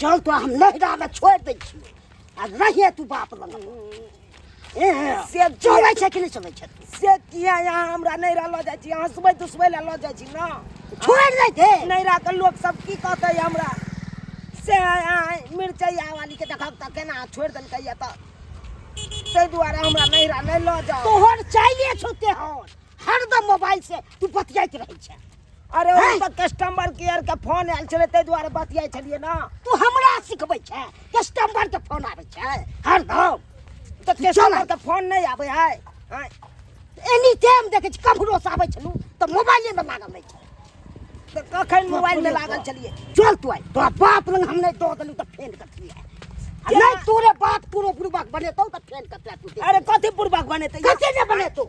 चल तो हम नैहरामे छोड़ि दै छियौ आ रहिए तू बाप लग। ए से चलै छै कि नहि चलै छै? से किया यहाँ हमरा नैहरा लऽ जाइ छी? हँसबै दुसबै लए लऽ जाइ छी ने? छोड़ि नहि दे। नैहराके लोक सब की कहतै हमरा? से मिरचैया वाली के देखब तऽ केना छोड़ि देलकै तऽ ताहि दुआरे हमरा नैहरा नहि लऽ जाउ। तोहर चाहिए छौ तेहन, हरदम मोबाइल से तू बतियाइत रहै छै। अरे ओ तऽ कस्टमर केयर के फोन आयल छलै, ताहि दुआरे बतियाइ छलियै ने। तू हमरा सिखबै छै? कस्टमर के फोन आबै छै हरदम? तऽ कस्टमर के फोन नहि आबै है? एनी टाइम देखै छी, कम्हरो से आबै छलू तऽ मोबाइले मे लागल रहै छै। तऽ कखन मोबाइल मे लागल छलियै? चल तू आइ, तोरा बाप लग हम नहि दऽ देलू तऽ फेन कथी है? नहि तोरे बाप तोरो बुढ़बाक बनेतौ तऽ फेन कथी तू? अरे कथी बुढ़बाक बनेतै? कथी नहि बनेतौ?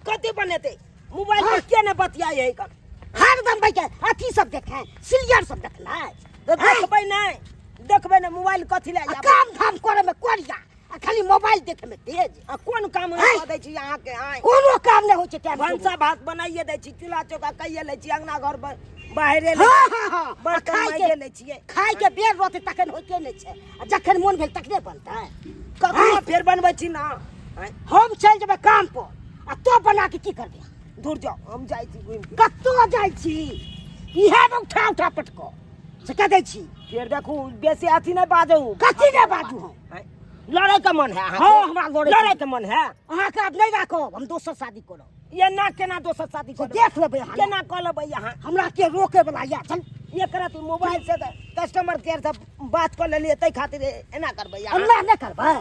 कथी बनेतै? मोबाइल पर किया नहि बतियाइ है? हरदम बैठ अथी सब देखे, सीरियल सब देखनाइ। तऽ देखबै नहि, देखबै नहि मोबाइल कथी लए? काम धाम करे में कोरिया आ खाली मोबाइल देखे में तेज। आ कोन काम कऽ दै छी अहाँके? कोनो काम नहि होइ छै टाइम। भनसा भात बनाइए दै छी, चूल्हा चौका कैये लै छी, अंगना घर बाहरे हाँ हाँ हाँ बर्तन माइजे लै छियै। खाय के बेर रहतै तखन होइते नहि छै, आ जखन मोन भेल तखने बनतै। कखनो फेर बनबै छी ने। हम चलि जेबै काम पर आ तो बना के की करबै? दूर जाओ, हम जाइ छी घुमि। कतौ जाइ छी? इएह में उठा उठा पटको से कह दै छी। फेर देखू, बेसी अथी नहि बाजू। कथी नहि बाजू हम? लड़े के मन है? हाँ, हमरा लड़े लड़े के मन है। अहाँके आब नहि राखब, हम दोसर शादी करब। ये ना, केना दोसर शादी करब? देख लेबै अहाँ। केना कऽ लेबै अहाँ? हमरा के रोके वाला या? चल एकरा तू मोबाइल से कस्टमर केयर से बात कऽ लेलियै ताहि खातिर एना करबै? एना नहि करबै।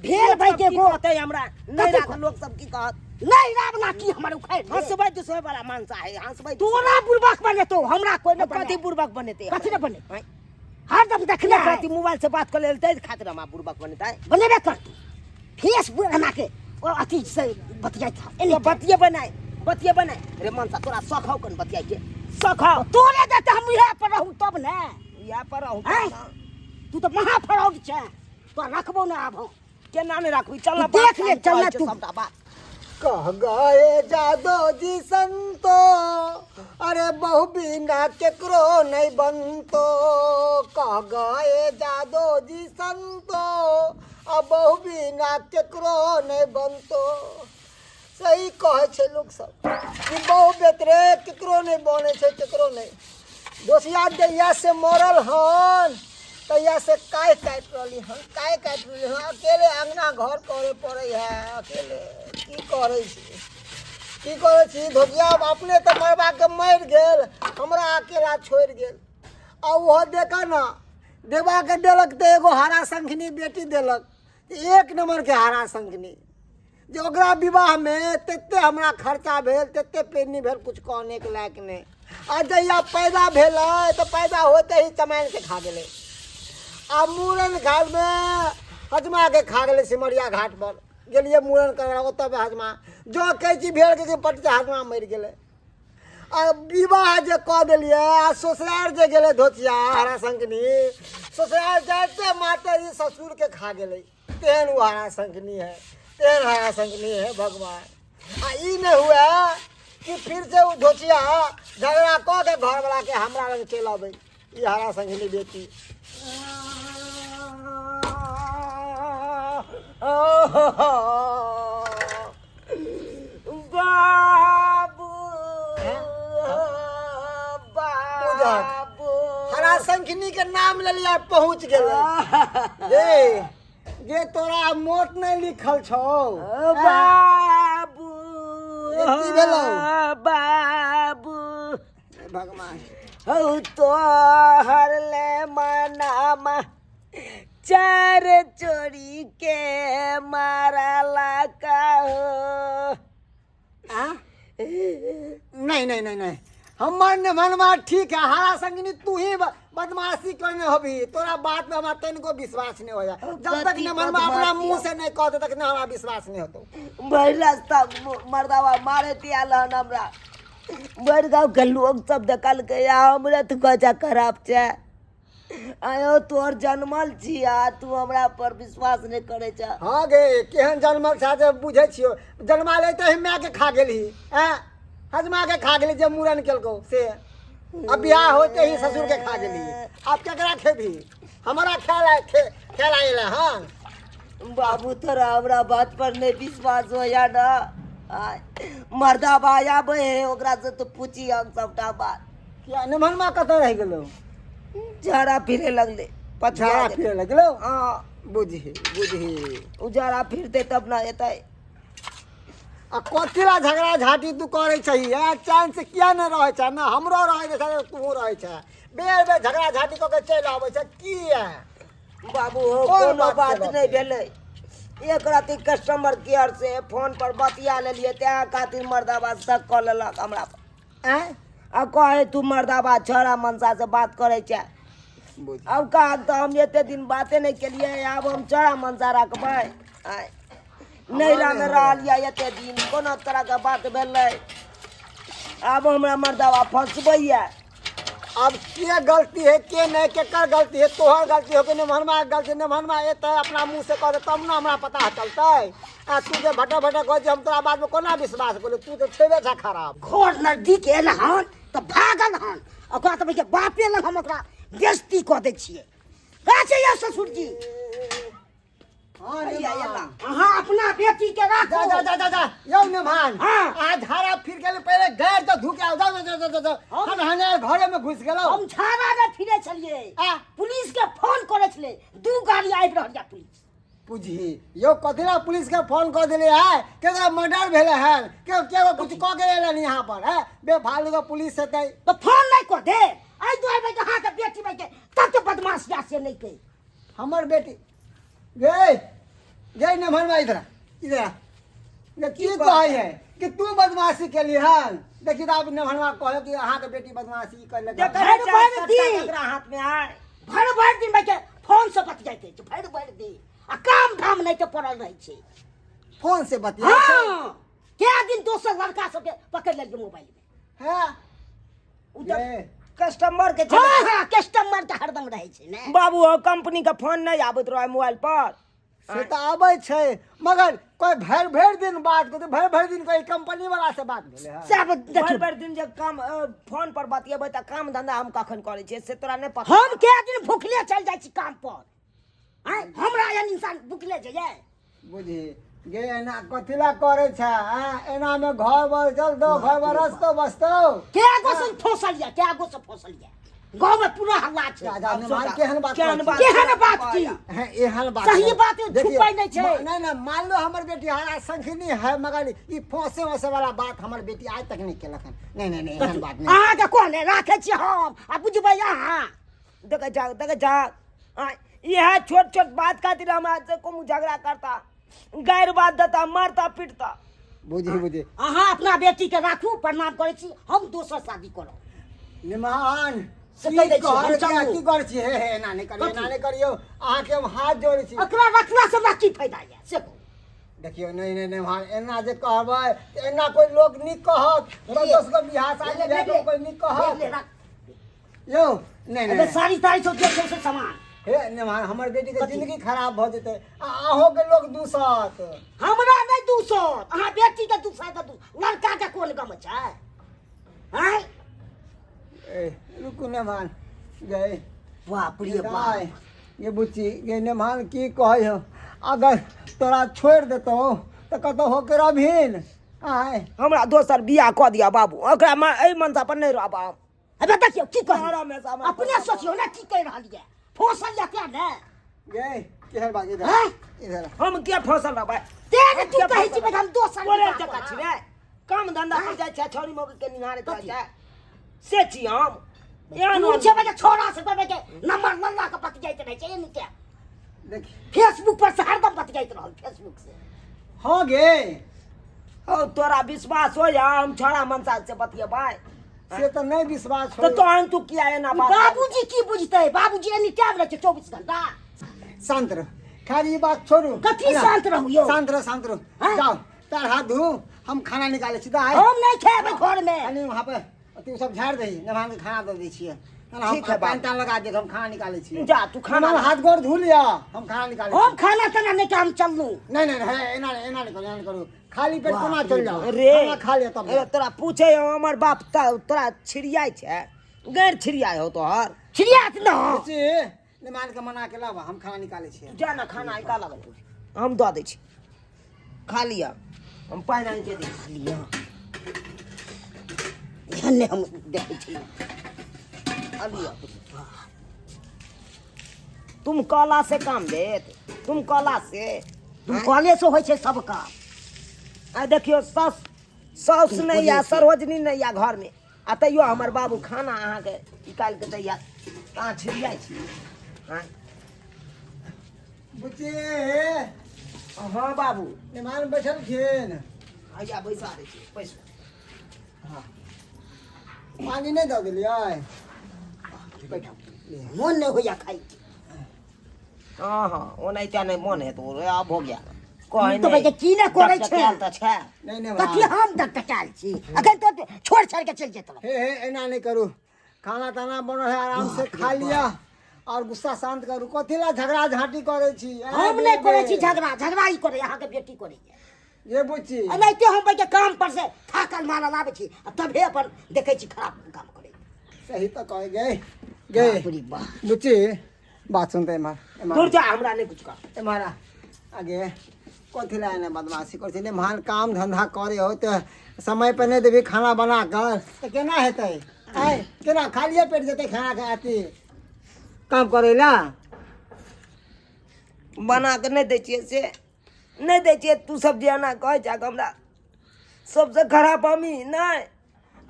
भेल भाई के गो कहतै हमरा नहीं राख, लोग सब की कहत? नहीं रावला की हमर उखाड़ हंसबै दुसबै वाला मानसा है हंसबै। तोरा बुड़बक बनेतो, हमरा कोई नहीं। कथी बुड़बक बनेते? कथी नहीं बने? हरदम देखने खातिर मोबाइल से बात कर लेते खातिर हमरा बुड़बक बनेतै? बनेबे करतै। फेसबुक एना के ओ अथी से बतियाइ था। तो बतिये बनाए, बतिये बनाए रे मनसा, तोरा शौक हौ कन बतियाइ के? शौक हौ तोरे देते हम इहे पर रहू तब ने। इहे पर रहू। तू तऽ महा फ्रॉड छै, तो रखबो ना आब हम। केना नहि राखबी? चल देख ले, चल ना तू। सबटा बात कह गए जादो जी संतो, अरे बहु बिना केकरो नहीं बनतो। कह गए जादो जी संतो, आ बहु बिना केकरो नहीं बनतो। सही कहै छै लोक सब कि बहु बेतरे केकरो नहि बनै छै, केकरो नहि। दोसिया जहिया से मरल हन तहिया से काय काटि रहली हन, काय काटि रहली हन। अकेले अंगना घर करे पड़ै है, अकेले की करै छी, की करै छी? धोतिया अपने तऽ मरबाके मरि गेल, हमरा अकेला छोड़ि गेल। आ ओहो देखऽ ने, देबाके देलक तऽ एगो हरा शंखनी बेटी देलक, एक नम्बरके हरा शंखनी, जे ओकरा विवाहमे तते हमरा खर्चा भेल, तते पेनी भेल, किछु कहनेके लायक नहि। आ जहिया पैदा भेलै तऽ पैदा होते ही चमाइनके खा गेलै, आ मूड़न घाटमे हजमाके खा गेलै। सिमरिया घाटपर गेलियै मूड़न करबै, ओतऽ हजमा जँ कैची भेल कि पट हजमा मरि गेलै। आ विवाह जे कऽ देलियै आ ससुरार जे गेलै धोतिया हरा शंखनी, ससुरार जाइते माते ई ससुरके खा गेलै। तेहन ओ हरा शंखनी है, तेहन हरा शंखनी है भगवान। आ ई नहि हुए कि फिर से ओ धोतिया झगड़ा कऽ के घरवलाके हमरा लग चलि अबै ई हरा शंखनी बेटी। बाबू, बाबू, हरा शंखनी के नाम लेलियै पहुँच गेलै। जे जे तोरा मौत नहि लिखल छौ। बाबू, की भेलौ? बाबू, भगवान हौ तोहर ले मनामा चार चोरी के मारला का हो? आ? नहीं नहीं नहीं नहीं, हमर ने मनवा ठीक है। हरा संगनी तू ही बदमाशी करने होबी, तोरा बात में हमरा तनिको विश्वास नहीं हो जाए। जब तक कथी ने मनवा अपना बदमाशी? मुंह से नहीं कहते तक ने हमरा विश्वास नहीं होतो। भरि रास्ता मर्दावा मारे आयल हन हमरा। भरि गाँव के लोग सब देखलकै आ हमरे तऽ गजा खराब छै। आयो तोहर जनमल छी आ तू हमरा पर विश्वास नहि करै छ? हाँ गे, केहन जनमल छा जे बुझै छियो। जन्मा लेते ही माय के खा गेलही, हैं हजमा के खा गेली जे मूड़न केलकौ से। अब बियाह होते ही ससुर के खा गेली, अब केकरा खेबही? हमरा खेला खेला एलै हन। बाबू तोरा हमरा बात पर नहि विश्वास होया ना? आय, मर्दाबा आबै है ओकरा से तो पूछी हम सबटा बात। किया निमनमा कतऽ रहि गेलौ? झाड़ा फिरे लगले। पछिया झाड़ा गेलै। फिरे लगलौ? हँ। बुझही बुझही। ओ झाड़ा फिरते तब ना एतै। आ कथी ला झगड़ा झाटी तू करै छही? आ चैन से किया नहि रहै छै? ने हमरो रहै दै छै, तूहो रहै छै, बेर बेर झगड़ा झाटी कऽ के चलि आबै छै किया? बाबू हो, कोन कोनो बात बात के नहि भेलै। एक राति कस्टमर केयर से फोन पर बतिया लेलियै, तें खातिर मर्दाबा शक कऽ लेलक हमरा पर। आँय? आ कहे तू मर्दाबा छौड़ा मनसा से बात करै छै। बुझ आब कहा तऽ हम एते दिन बाते नहि केलियै, आब हम छौड़ा मनसा रखबै? आँय, नैहरामे रहल यऽ एते दिन, कोनो तरहके बात भेलै, आब हमरा मर्दाबा फंसबैया। अब के गलती है के नहीं, केकर गलती है? तोहर गलती हो कि निमहनमा के गलती? निमहनमा एतै अपना मुँह से कहतै तब ने हमरा पता चलतै। आ तू जे भटक भटक कहै छी, हम तोरा बातमे कोना विश्वास करू? तू तऽ छेबे छा खराब। घर नजदीक एल हन तऽ भागल हन। ओकरा तऽ भैया बापे लग हम ओकरा बेइज्जती कऽ दै छियै। कहाँ छै यौ ससुरजी? हाँ, हैया, निमहान। एला। अहाँ अपना बेटी के जा राखू। जा जा जा जा यौ निमहान। हाँ। अहाँ झाड़ा फिर गेल, पहिले गैर तऽ धुक आउ। जा जा जा जा जा। हम हने घरे में घुस गेलौ। हम झाड़ा ने फिरे छलियै। आ? पुलिस के फोन करे छलै, दू गाड़ी आबि रहल या पुलिस। बुझी यौ, कथी ला पुलिस के फोन कऽ देले है? केकरा मर्डर भेलै हन? के के कुछ कऽ के एलन यहाँ पर है? बेफालतू के पुलिस हेतै। तऽ फोन नहि कऽ दे एहि दुआरे के अहाँके बेटी के तत बदमाश या से नहि कहि। हमर बेटी गे गे नमहर, इधर आ, इधर आ। गे, की कहै है कि तू बदमाशी केली हन? देखी तऽ आब नमहरवा कहै कि अहाँके बेटी बदमाशी कयलक। देखै भरि छै, भरि सट्टा दिन। ककरा हाथ में आय। भरि भरि दिन बैठे फोन से बतियाइत अछि, भरि भरि दिन, आ काम धाम नहि के पड़ल रहै छै। फोन से बतिया छै? हँ, कए दिन दोसर लड़का सबके पकड़ि लेलकै मोबाइल मे। हैं? उ तऽ ये। कस्टमर के हँ छलै। हँ, कस्टमर के हरदम रहै छै ने। बाबू हो, कंपनी के फोन नहि आबैत रहे मोबाइल पर? से तऽ आबै छै, मगर कोइ भरि भरि दिन बात करतै, भरि भरि दिन कोइ कंपनी वाला से बात भेलै हन? सब भरि देखियौ। भरि दिन जे काम फोन पर बतियेबै तऽ काम धंधा हम कखन करै छियै से तोरा नहि पता। हम कए दिन भुखले चलि जाइ छी काम पर। आँय, हमरा एहन इंसान भुखले जाइए? बुझी गे, एना कथी ला करै छै? आँय, एना मे घर बर चलतौ, घर बर रस्तो बसतौ? कए गो से फसल यऽ, कए गो से फसल यऽ, गाँव में पूरा हल्ला छै। जा, जा, निमान, केहन बात केहन करै छी? बात? केहन बात की? हैं, एहन बात सही नहीं। बात है, देखियौ, छुपाइ नहि छै। नहीं नहीं, मान लो हमर बेटी हरा संखिनी है, मगर ई फंसे वसे वाला बात हमर बेटी आज तक नहीं केलक हन। नहीं नहीं नहीं, एहन बात नहीं। अहाँके कहने राखै छी हम आ बुझबै अहाँ। देखै जा, देखै जा, आँय, इएह छोट छोट बात खातिर हमरा से कोनो झगड़ा करता, गैर बात देता, मारता पीटता। बुझी बुझी। अहाँ अपना बेटी के राखू, प्रणाम करै छी, हम दोसर शादी करब। निमान से की कहि दै छी, हम कहै छी, चलू। की करै छी? हे हे, एना नहि करियौ, एना नहि करियौ, अहाँके हम हाथ जोड़ै छी। एकरा रखला से हमरा की फायदा यऽ से कहू। देखियौ, नहीं नहीं निमान, एना जे कहबै तऽ एना कोइ लोक नीक कहत? दस दस गो बियाह शादी भए गेल, कोइ नीक ले, कहत? राख। यौ, नहीं अबे नहीं। साड़ी ताड़ी सब जे छै से सामान। हे निमान, हमर बेटी के जिंदगी खराब भऽ जेतै आ अहूँ के लोग दूसत। हमरा नहि दूसत, अहाँ बेटी के दूसत तऽ दूस, लड़का के कोन गम छै? आँय? ए, रुकू नेमान, गए बाप रे बाप। दाय, ये बुच्ची गे नेमान, की कहै हो, अगर तोरा छोड़ि देतौ तऽ कतौ होके रहबिन? आय? हमरा दोसर बियाह कऽ दिअ बाबू, ओकरा एहि मनसा पर नहि रहब हम। अबे देखियौ की कही। हरा में सामान अपने सोचियौ ने की कहि रहल यऽ, फसल यऽ क्या ने? गे केहन बात? इधर हैं? इधर। हम किया फसल रहबै? तें ने तू कहै छी हम दोसर कोरे विवाह टका करब। छी रे, काम धंधा पर जाइ छै, छौड़ी मौगी के निहारैत रहै छै से छी हम एहन? तू छै के छोरा से के नंबर लल्ला के बतियाइत रहै छै एनी के। देखी। फेसबुक पर से हरदम बतियाइत रहल, फेसबुक से। हाँ गे। हौ, तोरा विश्वास हो या हम छोड़ा मनसा से बतियेबै? से तऽ नहि विश्वास तऽ हो। तहन तू किया एना बात? बाबूजी की बुझतै? बाबूजी एनी टाइम रहै छै 24 घंटा। शांत रह, खैर ई बात छोड़ू। कथी शांत रहू यौ? शांत रह, शांत रह। हैं? जाओ, पैर हाथ धो, हम खाना निकालै छी दाइ। हम नहि खेबै घर में। कनि वहाँ पर अथी सब झाड़ि दही, नभान के खाना दऽ दै छियै। तहन हम ठीक है, पानि बाबू। तानि लगा देब, हम खाना निकालै छियै। जा, तू खाना नभान, हाथ गोर धो लिअ, हम खाना निकालै हम छी। खाना ताना नहि काम चललू। नहीं नहीं, हे, एना नहि, एना नहि करू, एना नहि करू, खाली पेट कोना चलि जाउ? रे खाना खा लिअ तब रे, जाउ। तोरा पूछे हो हमर बाप तोरा छिड़ियाइ छै? गैर छिड़ियाइ हो तोहर? छिड़ियात न। बुच्ची निमान के मना के लाबऽ, हम खाना निकालै छियै। जा ना, खाना निकालऽ, हम दऽ दै छी, खा लिअ, हम पानि आनि के दै छी। लिअ, एहन नहि हम देखै छी। आ लिअ। तुम कहला से काम देत? तुम कहला से? तुम कहले से होइ छै सब काम। आ देखियौ, सास साउस नहि या सरोजनी नहि या घरमे, आ तैयो हमर बाबू खाना अहाँके निकालि कऽ दैया, अहाँ छिड़ियाइ छी? आँय? बुच्ची। हँ बाबू। निमान बैठलखिन? हैया बैसा दै छी, बैसू। हँ, पानि नहि दऽ देलियै? बैठो, मोन नहि होइया खाइके। हँ हँ, ओनाहिते नहि मोन हेतौ, आब भऽ गया कहै। तऽ भाइ की नहि करै छै? डकडकायल तऽ छै। नहि नहि। कथी हम डकडकायल छी? अखन तो छोड़ छाड़ के चलि जेतौ। हे हे, एना नहि करू। खाना ताना बनल है, आराम से खा लिअ और गुस्सा शांत करू। कथी ला झगड़ा झांटी करै छी? हम नहि करै छी झगड़ा, झगड़ा ई करै, अहाँके बेटी करैया। ये बुच्ची। एनाहिते हम बैठे काम पर से थाकल मारल आबै छी आ तभे अपन देखै छी खराब काम करै। सही तऽ कहे गए गए। बाप रे बाप। बुच्ची, बात सुनते, एम्हर एम्हर। दूर जा, हमरा नहि कुछ कह। एम्हर आ। आगे कथी ला एना बदमाशी करै छै? महान काम धंधा करे हो तऽ समय पर नहि देबही खाना बना कऽ तऽ केना हेतै? आँय, केना खालिए पेट जेतै खाना के अथी काम करै ला? बना कऽ नहि दै छियै से नहि दै छियै। तू सब जे एना कहै छह हमरा सबसँ खराब हमही नहि?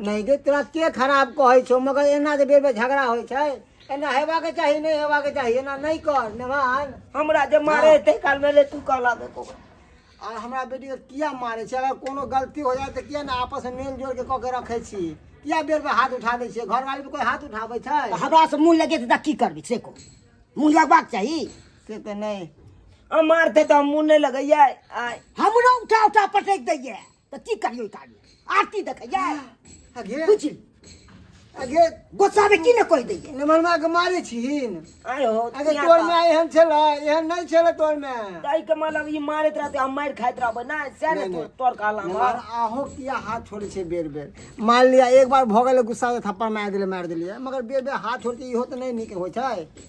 नहि गे, तोरा के खराब कहै छौ? मगर एना जे बेर बेर झगड़ा होइ छै, एना हेबाके चाही नहि? हेबाके चाही, एना नहि कर नेवान। हमरा जे मारे ताहि कालमे ले तू कहलक एको बेर। आ हमरा बेटीके किया मारै छै? अगर कोनो गलती हो जाए तऽ किया ने आपसमे मेल जोल के कऽ के रखै छी? किया बेर बेर हाथ उठा दै छियै? घरवाली पर कोइ हाथ उठाबै छै? तऽ हमरा से मुँह लगे तऽ की करबै से कहू? मुँह लगबाक चाही। से तऽ नहि। आ मारतै तऽ हम मुँह नहि लगैयै आय? हमरो उठा उठा पटकि दैये तऽ की करियौ? काज आरती देखैया। अगे। बुझली? अगे। गुस्सामे की ने कहि दैये। निमनमा के मारै छिहीन? आय हो। अगे, तोर में एहन छलै? एहन नहि छलै तोर में। ताहिके मतलब ई मारैत रहतै, हम मारि खाइत रहबै नहि सएह ने? नहि, नहि। तोर कहला। निमन, अहूँ किया हाथ छोड़ै छियै बेर बेर? मान लिअ एक बार भऽ गेलै, गुस्सा से थप्पड़ मारि देलियै, मारि देलियै, मगर बेर बेर हाथ छोड़तै, इहो तऽ नहि नीक होइ छै।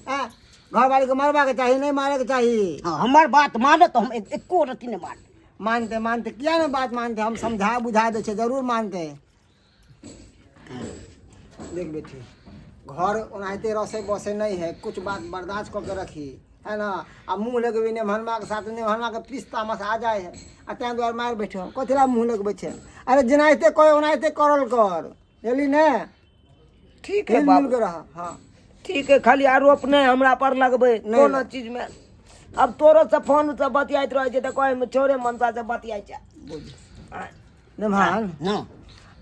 आँय, घरवालीके मारबाके चाही नहि, मारैके चाही। हँ, हमर बात मानत तऽ हम एको रत्ती नहि मारब। मानते, मानते, किया नहि बात मानते? हम समझा बुझा दै छियै, जरूर मानते। देख बेटी, घर ओनाहिते रसे बसे नहीं है। कुछ बात बर्दाश्त कऽ के रखी है ना। आ मुँह लगबी नेभनमा के साथ, नेभनमा के पीस तामस आ जाए है, आ तें दुआरे मारि बैठो। कथी ला मुँह लगबै छै? अरे, जेनाहिते कहे ओनाहिते करल कर, बुझली ने? ठीक है मिल मिल बाबू। के रह, हाँ। ठीक है, खाली आरोप नहि हमरा पर लगबै नहि, कोनो नहि। चीजमे। अब तोरो से फोन से बतियाइत रहै छै तऽ कहै छोड़े मनसा से बतियाइ छै। नेभान। ना।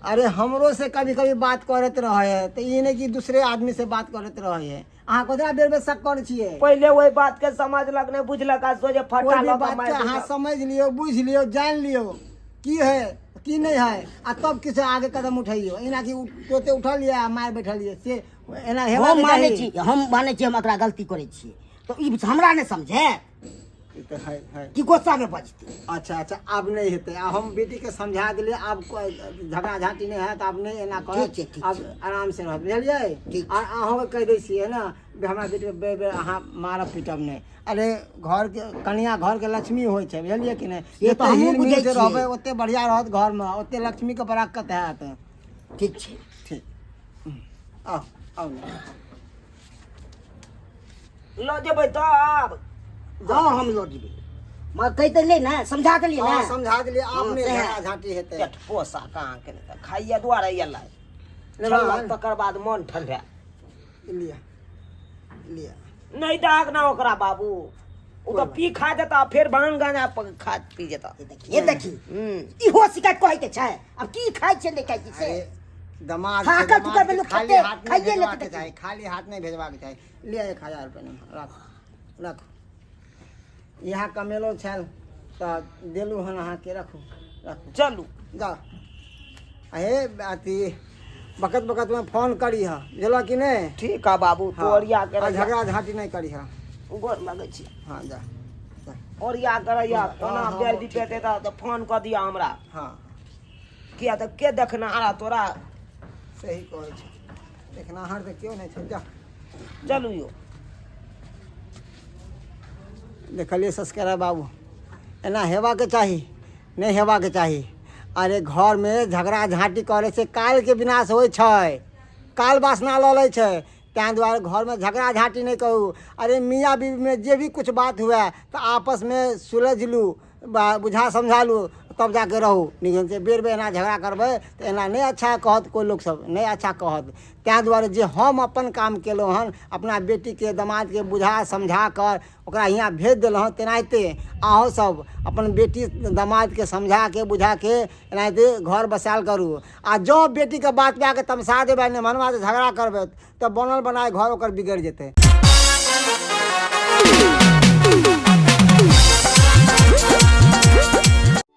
अरे, हमरो से कभी कभी बात करैत रहे है, तऽ ई नहि कि दूसरे आदमी से बात करैत रहे है। अहाँ ककरा बेर बेर शक करै छियै? पहिले ओहि बात के समझलक नहि, बुझलक, आ सोझे कोई फटा भी लऽ कऽ बात के मारि अहाँ देलक। समझ लियौ, बुझि लियौ, जानि लियौ की है की नहि है, आ तब किछु आगे कदम उठैयौ। एना कि तोते उठलियै आ मारि बैठलियै, से एना हम हेबाक मानै चाही? छी, हम मानै छी, हम एकरा गलती करै छियै तऽ ई हमरा नहि समझे? ई तऽ है है। कि गुस्सामे बजतै? अच्छा अच्छा, आब नहि हेतै। आ हम बेटीके समझा देलियै, आब कोइ झगड़ा झाँटी नहि हैत, आब नहि एना करत। ठीक छै, ठीक। आब आराम से रहत, बुझलियै? ठीक। आ अहूँके कहि दै छियै ने, हमरा बेटीके बेर बेर अहाँ मारब पीटब नहि। अरे, घरके कनिया घरके लक्ष्मी होइ छै, बुझलियै कि नहि? से तऽ जते हमहूँ हिल मिल बुझै से छियै। रहबै, ओते बढ़िआँ रहत घरमे, ओते लक्ष्मीके बरक्कत हैत। ठीक छै। ठीक, आउ आउ ने। लऽ जेबै तब? हँ, हम लऽ जेबै, मगर कहि देलियै ने, समझा देलियै हँ ने? समझा देलियै, आब हँ, नहि सएह। झगड़ा झाँटी हेतै। पेट पोसा कहाँ केने तऽ खाइए दुआरे एलै। लेबै। खेलक तकर बाद मन ठंडा। लिअ लिअ। नहि दाग ना ओकरा बाबू, ओ तऽ पी खा जेता, फेर भांग गांजा खा पी जेता। ये देखी, ये देखी। हम्म। इहो शिकायत कहै के छै। आब की खाइ छै, नहि खाइ छै से। अरे, दमाद छै, थाकल दमाद थुकल के में लोक खाली खेते, हाथ नहि खाइए भेजबाक लेतै। चाही, खाली हाथ नहि भेजबाक चाही। लिअ, 1000 रुपैआ नम्बर राखू, राखू। इएह कमेलो छल तऽ देलहुँ हन अहाँके, राखू राखू। चलू। जाउ। हे, अथी बकत बकतमे फोन करीह, बुझलऽ कि नहि? ठीक है बाबू। तू हँ ओरिया के आ रहिया। झगड़ा झाँटी नहि करीह। गोर लगै छी। हँ, जा जा। ओरिया के रहिया। हँ, कोना हँ, बेर हँ, दिपेते तऽ फोन कऽ दिअ हमरा। हँ। किया तऽ के देखनहारा तोरा? सही कहै छै, देखनाहर तऽ केओ नहि छै, जा। चलू यौ। देखलियै सस्करा बाबू, एना हेबाके चाही नहि हेबाके चाही। अरे घरमे झगड़ा झाँटी करैसँ कालके विनाश होइ छै, काल वासना लऽ लै छै। ताहि दुआरे घरमे झगड़ा झाँटी नहि करू। अरे मियाँ बीबीमे जे भी किछु बात हुए तऽ आपसमे सुलझि लू, बुझा समझा लू, तब जाके रहू नीक ढङ्गसँ। बेर बेर एना झगड़ा करबै तऽ एना नहि अच्छा कहत कोइ, लोकसभ नहि अच्छा कहत। ताहि दुआरे जे हम अपन काम केलहुँ हन, अपना बेटीके दमादके बुझा समझा कऽ ओकरा हियाँ भेज देलहुँ हँ, तेनाहिते अहूँसभ अपन बेटी दमादके समझाके बुझाके एनाहिते घर बसायल करू। आ जँ बेटीके बात लए कऽ तमसा देबै, नहि मनवा झगड़ा करबै, तऽ बनल बनाय घर ओकर बिगड़ि जेतै।